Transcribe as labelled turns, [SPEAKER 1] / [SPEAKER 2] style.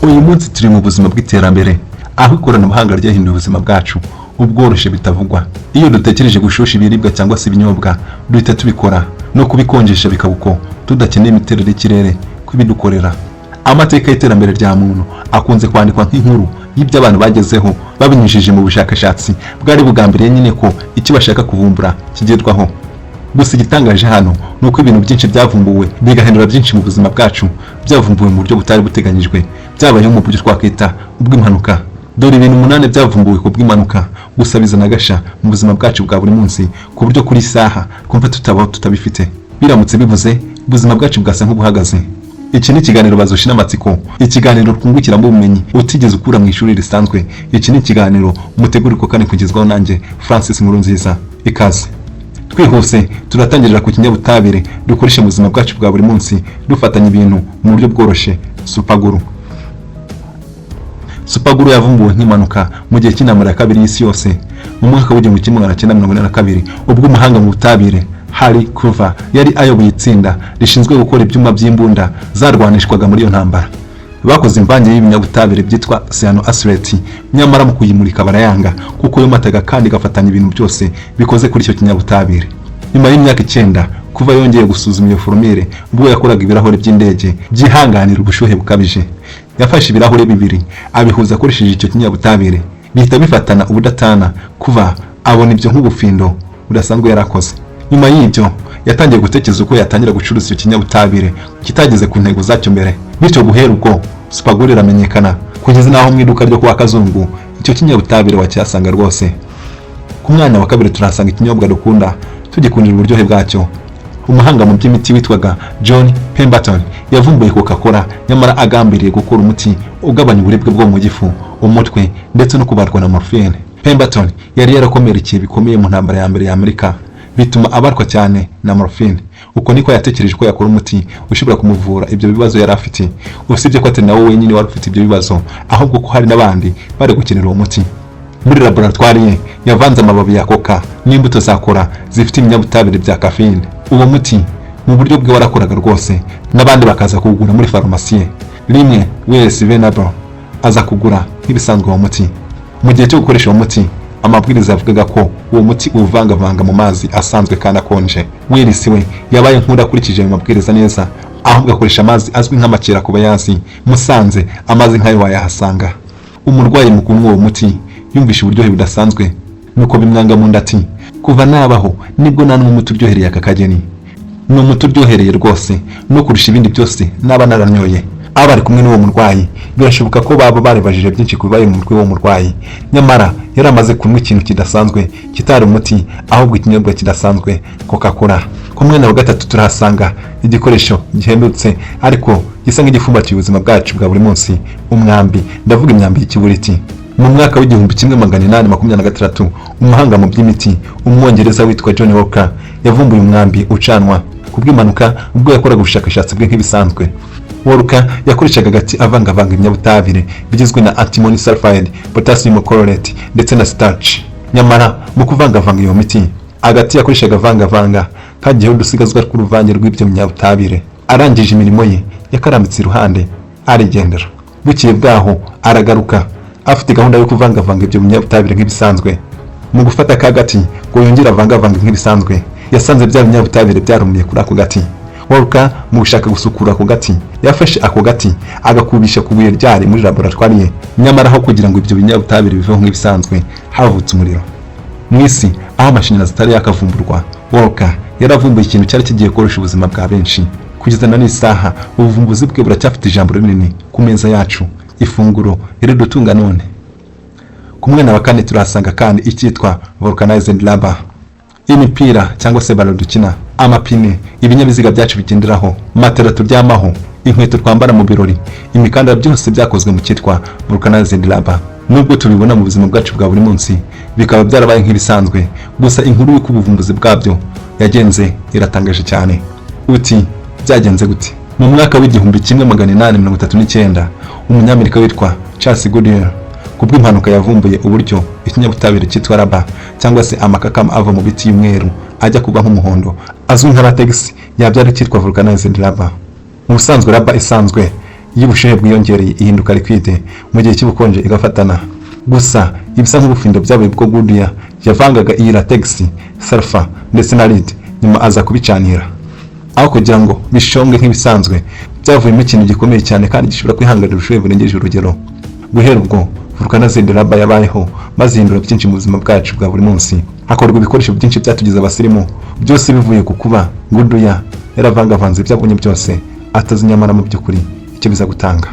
[SPEAKER 1] Uyu munsi turi mu buzima bw'iterambere, aho ikoranabuhanga ryahinduye ubuzima bwacu ubworoshye bitavugwa. Iyo dutekereje gushusha ibiribwa cyangwa se ibinyobwa, duhita tubikora, no kubikonjesha bikaba uko, tudakeneye imiterere y'ikirere kubidukorera. Amateka y'iterambere rya muntu akunze kwandikwa nk'inkuru y'ibyo abantu bagezeho babinyujije mu bushakashatsi bwari bugambiriye nyine ko icyo bashaka kuvumbura kigerwaho. Gusa igitangaje hano ni uko ibintu byinshi byavumbuwe bigahindura byinshi mu buzima bwacu byavumbuwe mu buryo butari buteganyijwe, byabayeho mu buryo twakwita ubw'impanuka. Dore ibintu 8 byavumbuwe ku bw'impanuka, gusa bizana agasha mu buzima bwacu bwa buri munsi, ku buryo kuri saha twumva tutabaho tutabifite. Biramutse bivuze, ubuzima bwacu bwasa nk'ubuhagaze. Iki ni ikiganiro Bazusha n'Amatsiko, ikiganiro twungukiramo ubumenyi utigeze ukura mu ishuri risanzwe. Iki ni ikiganiro mutegurirwa kandi kugezwaho nanjye, Francis Nkurunziza. Ikaze. Twihuse, turatangirira ku kinyabutabire dukoresha mu buzima bwacu bwa buri munsi, dufatanya ibintu mu buryo bworoshye: super glue. Super glue yavumbuwe nk'impanuka mu gihe cy'intambara ya kabiri y'isi yose, mu mwaka w'1942, ubwo umuhanga mu butabire Harry Coover yari ayoboye itsinda rishinzwe gukora ibyuma by'imbunda zarwanishwaga muri iyo ntambara. Bakoze imvange y'ibinyabutabire byitwa cyanoacrylate, nyamara mu kuyimurika barayanga, kuko yomataga kandi igafatanya ibintu byose bikoze kuri icyo kinyabutabire. Nyuma y'imyaka 9, Coover yongeye gusuzuma iyo formule ubwo yakoraga ibirahuri by'indege byihanganira ubushyuhe bukabije. Yafashe ibirahuri bibiri abihuza akoresheje icyo kinyabutabire, bihita bifatana ubudatana. Coover abona ibyo nk'ubufindo budasanzwe yari akoze. Nyuma y'ibyo yatangiye gutekereza uko yatangira gucuruza icyo kinyabutabire kitageze ku ntego zacyo mbere. Bityo guhera ubwo super glue iramenyekana, kugeza n'aho mu iduka ryo kwa Kazungu icyo kinyabutabire wakihasanga rwose. Ku mwanya wa kabiri turahasanga ikinyobwa dukunda, tugikundira uburyohe bwacyo. Umuhanga mu by'imiti witwaga John Pemberton yavumbuye Coca Cola, nyamara agambiriye gukora umuti ugabanya uburibwe bwo mu gifu, umutwe ndetse no kubarwa na morphine. Pemberton yari yarakomerekeye bikomeye mu ntambara ya mbere ya Amerika, bituma abarwa cyane na morphine. Uko niko yatekereje ko yakora umuti ushobora kumuvura ibyo bibazo yari afite. Usibye ko atari nawe wenyine wari ufite ibyo bibazo, ahubwo ko hari n'abandi bari gukenera uwo muti. Muri laboratwari ye yavanze amababi ya coca n'imbuto za cola zifite ibinyabutabire bya caffeine. Uwo muti mu buryo bwe warakoraga rwose, n'abandi bakaza kuwugura muri farumasi ye. Rimwe Willis Venable aza kugura nk'ibisanzwe uwo muti. Mu gihe cyo gukoresha uwo muti, amabwiriza yavugaga ko uwo muti uwuvangavanga mu mazi asanzwe kandi akonje. Willis we yabaye nk'udakurikije ayo mabwiriza neza, ahubwo akoresha amazi azwi nk'amakera ku bayazi. Musanze amazi nk'ayo wayahasanga. Umurwayi mu kunywa uwo muti yumvishe uburyohe budasanzwe, nuko bimwanga mu nda. Ati: "Kuva nabaho nibwo nanywa umuti uryohereye aka kageni. Ni umuti uryohereye rwose no kurusha ibindi byose naba naranyoye." Abari kumwe n'uwo murwayi birashoboka ko baba baribajije byinshi ku bibaye mu mutwe w'uwo murwayi, nyamara yari amaze kunywa ikintu kidasanzwe, kitari umuti, ahubwo ikinyobwa kidasanzwe, Coca Cola. Ku mwanya wa gatatu turahasanga igikoresho gihendutse ariko gisa nk'igifumbatiye ubuzima bwacu bwa buri munsi: umwambi. Ndavuga imyambi y'ikiburiti. Mu mwaka w'1826, umuhanga mu by'imiti umwongereza witwa John Walker yavumbuye umwambi ucanwa ku bw'impanuka, ubwo yakoraga ubushakashatsi bwe nk'ibisanzwe. Walker yakoreshaga agati avangavanga ibinyabutabire bigizwe na antimony sulfide, potassium chlorate ndetse na starch. Nyamara mu kuvangavanga iyo miti, agati yakoreshaga avangavanga kagiyeho udusigazwa tw'uruvange rw'ibyo binyabutabire. Arangije imirimo ye, yakarambitse iruhande arigendera. Bukeye bwaho aragaruka afite gahunda yo kuvangavanga ibyo binyabutabire nk'ibisanzwe. Mu gufata ka gati ngo yongere avangavange nk'ibisanzwe, yasanze bya binyabutabire byarumiye kuri ako gati. Walker mu gushaka gusukura ako gati, yafashe ako gati agakubisha ku buye ryari muri laboratwari ye, nyamara aho kugira ngo ibyo binyabutabire biveho nk'ibisanzwe, havutse umuriro. Mu isi aho amashanyarazi atari yakavumburwa, Walker yaravumbuye ikintu cyari kigiye koroshya ubuzima bwa benshi. Kugeza na n'isaha ubuvumbuzi bwe buracyafite ijambo rinini ku meza yacu, ifunguro ridutunga none. Ku mwanya wa kane turahasanga kandi icyitwa vulcanized rubber. Imipira cyangwa se ballon dukina, amapine ibinyabiziga byacu bigenderaho, matera turyamaho, inkweto twambara mu birori, imikandara, byose byakozwe mu cyitwa vulcanized rubber. Nubwo tubibona mu buzima bwacu bwa buri munsi, bikaba byarabaye nk'ibisanzwe, gusa inkuru y'uko ubuvumbuzi bwabyo yagenze iratangaje cyane. Uti: "Byagenze gute?" Mu mwaka w'1839, umunyamerika witwa Charles Goodyear ku bw'impanuka yavumbuye uburyo ikinyabutabire cyitwa rubber, cyangwa se amakakama ava mu biti y'umweru ajya kuba nk'umuhondo azwi nka latex, yabyara icyitwa vulcanized rubber. Mu busanzwe rubber isanzwe Iyo ubushyuhe bwiyongereye ihinduka liquide, mu gihe cy'ubukonje igafatana. Gusa ibisa nk'ubufindo byabaye ubwo Goodyear yavangaga iyi latex, sulfur ndetse na lead, nyuma aza kubicanira. Aho kugira ngo bishonge nk'ibisanzwe, byavuyemo ikintu gikomeye cyane kandi gishobora kwihanganira ubushyuhe burengeje urugero. Guhera ubwo, vulcanized rubber yabayeho, maze ihindura byinshi mu buzima bwacu bwa buri munsi. Hakorwa ibikoresho byinshi byatugize abasirimu, byose bivuye ku kuba Goodyear yaravangavanze ibyo abonye byose, atazi nyamara mu by'ukuri icyo biza gutanga.